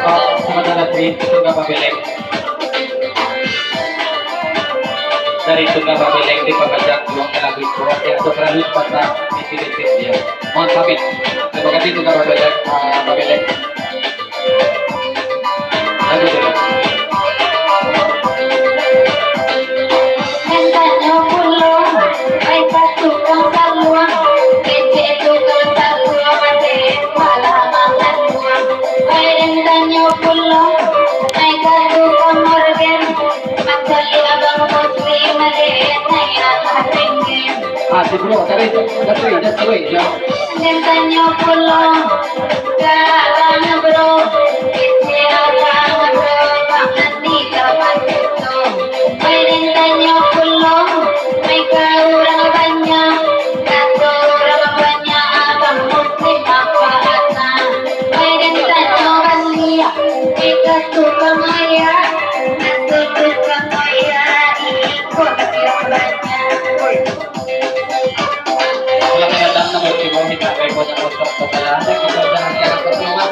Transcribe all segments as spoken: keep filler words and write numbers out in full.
Oh, samantan Lasri, tungga babelek. Dari tungga babelek di pangajak juo ka lagu iko, yang tu terlalu patah di sini dia. Mohon pamit. Terima kasih tungga babelek, ah, babelek. Lagu tu. Ah, si bro, tadi, tadi, tadi, ya. Selamat datang, nomor tigo, minta rekonya motor ke bawah, dan kita jangan siaran pertama.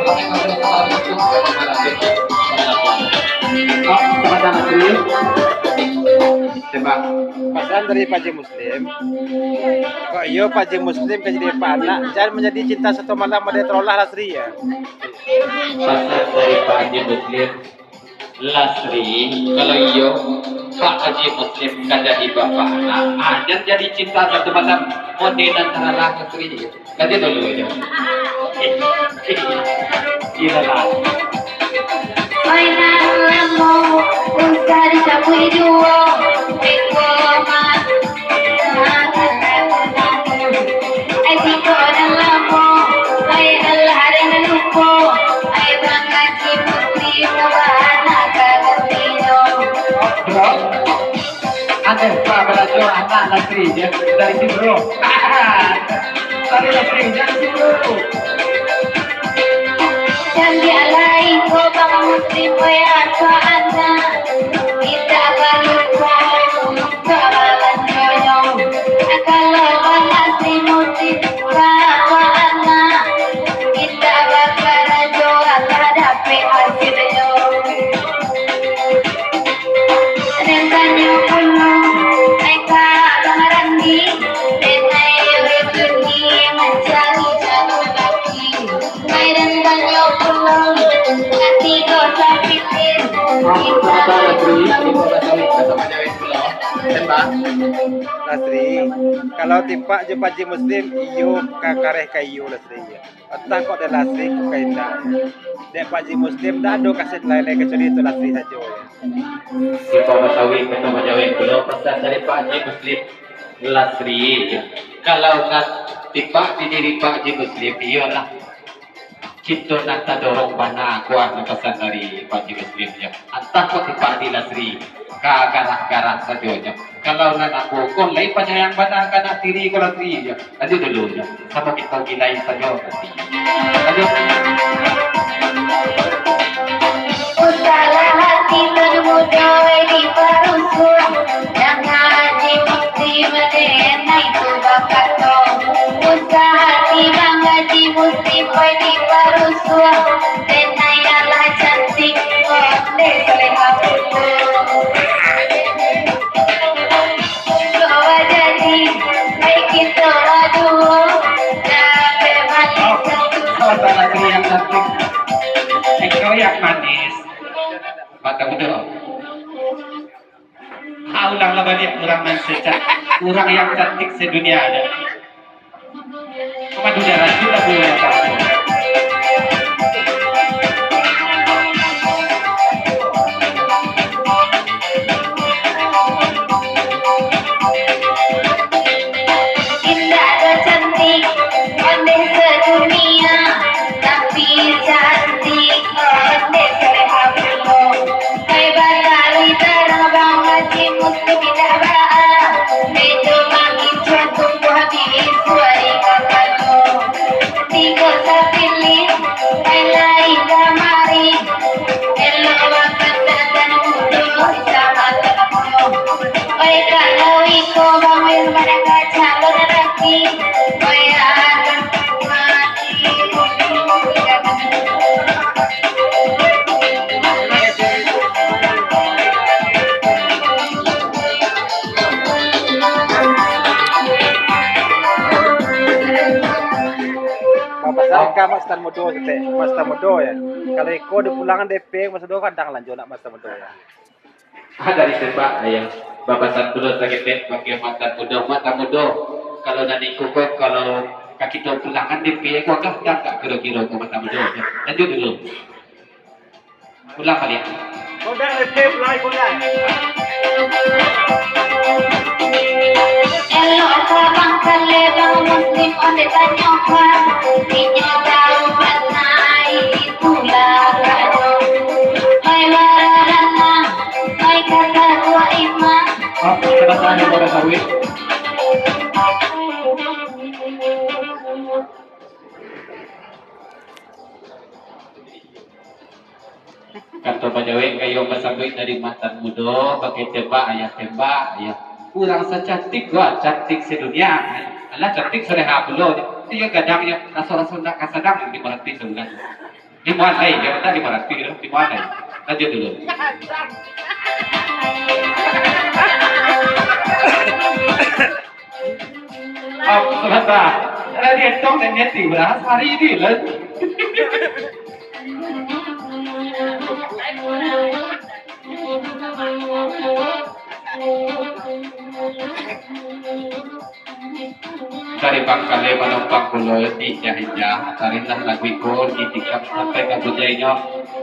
Selamat datang, selamat datang. Oh, selamat datang, Tri. Tembak. Pasan dari Pak Haji Muslim. Kok iyo Pak Haji Muslim ka jadi Pak Anak, jan manjadi cinta satu malam, ado tarolah Lasri ya. Pasan dari Pak Haji Muslim. Lasri, kalau iyo, Pak Haji Muslim ka jadi Bapak Anak, ah, jan jadi cinta satu malam, model antara lah Lasri. Kaji dulu aja. Iyalah. Mainan lamo, usah dicampur juo, beko mah. Ai tiko nan lamo, ai alah ada nan lupo, ai bangaji putih, bana ka gantinyo. Bro, aneh pa balajo anak Lasri je dari si bro. Dari Lasri, dari si bro. Jan dialai ko Bang Muslim, weh, anak. Indak balupo untuak balanjonyo. Kalau Bang Muslim, Muslim, bapak anak. Indak bakarajo, alah dapek hasilnyo. Den tanyo pulo, ai ka Bang Randi, den ai Rudi mancari calon laki. Ai den tanyo pulo, ati dosa pitin. Maaf, sahabat Rudi, ini kata Bang Rudi, kata Bang Jawin pulo. Tembak. Lasri, kalau tipak jo Pak Haji Muslim, iyo ka kareh ka iyo Lasri. Antah kok dek Lasri kok ka indak. Dek Pak Haji Muslim, ndak ado kaset lain-lain kecuali itu Lasri sajo. Tipak Betawi, kata Bang Jawin pulo, pasan dari Pak Haji Muslim, Lasri. Kalau nak tipak di diri Pak Haji Muslim, iyolah. Cinto nan tadorong bana kuah, nan pasan dari Pak Haji Muslim, yo. Antah kok tipak di Lasri, ka garah-garah sajo, yo. Kalau nan ambo ko lai panyayang bana ka anak tiri ko Lasri, yo. Lanjut dulu, yo. Samo kito gilai sajo nanti. Lanjut. Manis. Mata mudo. Ha, ulanglah baliak urang nan secan-, urang yang cantik sedunia ado. Padu darah tu lagu yang cantik. Indak ado cantik ondeh sadunia, tapi cantik ondeh saleha pulo. Hai batari tarang bang Haji Muslim indak baa, bedo mangincuan tumbuah di suari kapalo. Tigo sapilih, hai lai kamari, elok bakat dan mudo sama tengok. Oi, kalau iko bang Wirman ka calon laki, oi, akan mati. Bapasan ka Master Mudo, ketek Master Mudo ya. Kalau iko dipulangan D P Master Mudo, kadang lanjut nak Master Mudo ya. Ah, dari tembak, ayah. Bapasan pulo saketek bagi Master Mudo, Master Mudo. Kalau nan iko ko, kalau ka kito pulangan D P ko, agak dangkak kiro-kiro ko Master Mudo. Lanjut dulu. Ulang baliak. Kodang letih, mulai kodang. Elok ka bang kalebang Muslim, ondeh tanyokan. Inyo tahu bana itulah kado. Oi, wararanang, oi, kaka tua imam. Ah, kedatangan kepada sawit. Kato bajawek kayo basabuik dari Master Mudo, pakai tembak, ayah, tembak, ayah. Urang sacantik gua, cantik sedunia. Alah, cantik saleha pulo. Iyo gadang, iyo raso-raso ndak kasadang dimarati sabulan. Dimuan lai, iyo ndak dimarati tu, dimuan lai. Lanjut dulu. Oh, sabanta. Lah dietong dan nyeti, lah sehari ni lah. Dari Bangkalai Manumpang Pulo di India, tarinlah lagu iko ditikam sampai ka bujainyo.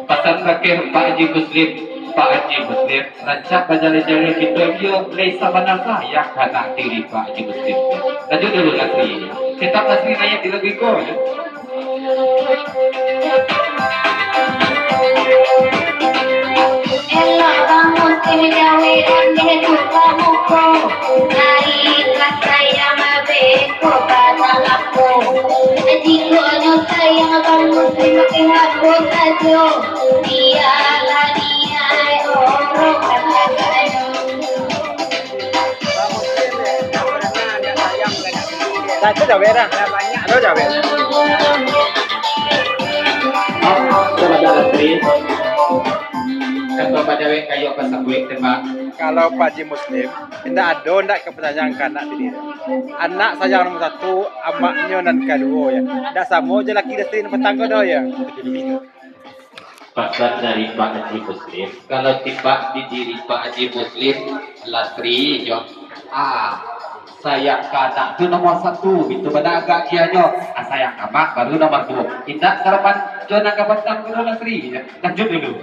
Pasan bakeh Pak Haji Muslim, Pak Haji Muslim, rancak bajalai-jalai kito iyo, lai sabana sayang ka anak tiri Pak Haji Muslim. Lanjut dulu Nasri. Tetap Nasri naiak di lagu iko, yo. Elok bangun, kami jauh, andeh tu pamuko. Naiklah sayang, beko pada lampu. Jiko nyo sayang, bangun, terima kasih, sajo. Biarlah dia orang kata-kata. Dah, itu jawek dah. Ado jawek. Oh, sudah ada Nasri. Kato bajawek kayo ka sabuik tembak. Kalau Pak Haji Muslim, indak ado ndak ka pasanjang ka anak tiri. Anak sayang nomor satu, amaknyo nan kaduo, ya. Ndak samo jo laki istri nan patang ko doh, ya. Pasan dari Pak Haji Muslim, kalau tipak di diri Pak Haji Muslim, Lasri, yo. Ah, sayang ka anak tu nomor satu, itu bana agak kianyo. Ah, sayang ka amak baru nomor duo. Indak sarapan jo nan ka patang tu, Lasri, yo. Lanjut dulu.